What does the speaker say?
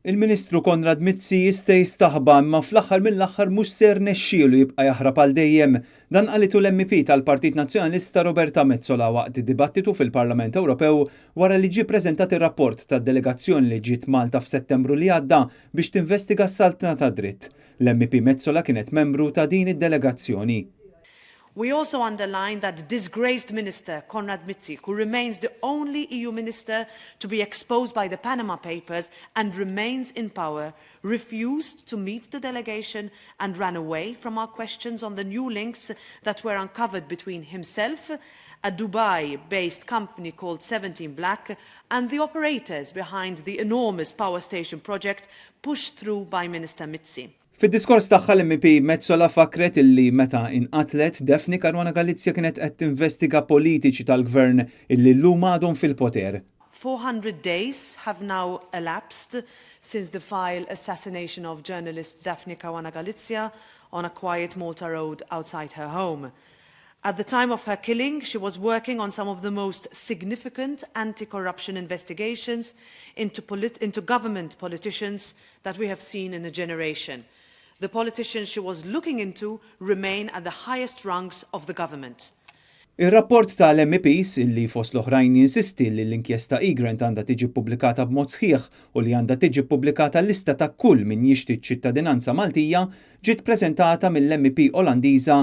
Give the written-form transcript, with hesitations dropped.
Il-Ministru Konrad Mizzi jista' jistaħba imma fl-aħħar mill-aħħar mhux se jirnexxielu jibqa' jaħrab għal dejjem. Dan qalitu l-MEP tal-Partit Nazzjonalista Roberta Metsola waqt dibattitu fil-Parlament Ewropew wara li ġie preżentat ir-rapport tad-delegazzjoni li ġiet Malta f'Settembru li għadda biex tinvestiga s-saltna tad-dritt. L-MEP Metsola kienet membru ta' din id-delegazzjoni. We also underline that disgraced minister Konrad Mizzi, who remains the only EU minister to be exposed by the Panama Papers and remains in power, refused to meet the delegation and ran away from our questions on the new links that were uncovered between himself, a Dubai-based company called 17 Black, and the operators behind the enormous power station project pushed through by Minister Mizzi. Fid-diskors tagħha l-MEP Metsola fakret illi meta inqatlet Daphne Caruana Galizia kienet qed tinvestiga politiċi tal-gvern illi llum għadhom fil-poter. 400 days have now elapsed since the vile assassination of journalist Daphne Caruana Galizia on a quiet Malta road outside her home. At the time of her killing, she was working on some of the most significant anti-corruption investigations into government politicians that we have seen in a generation. The politicians she was looking into remain at the highest rungs of the government. Ir-rapport tal-MEPs illi fost l-oħrajn jinsisti li l-inkjesta Egrant għandha tiġi pubblikata b'mod sħiħ u li għandha tiġi pubblikata lista ta' kull min jixtri ċittadinanza Maltija ġiet preżentata mill-MEP Olandiża.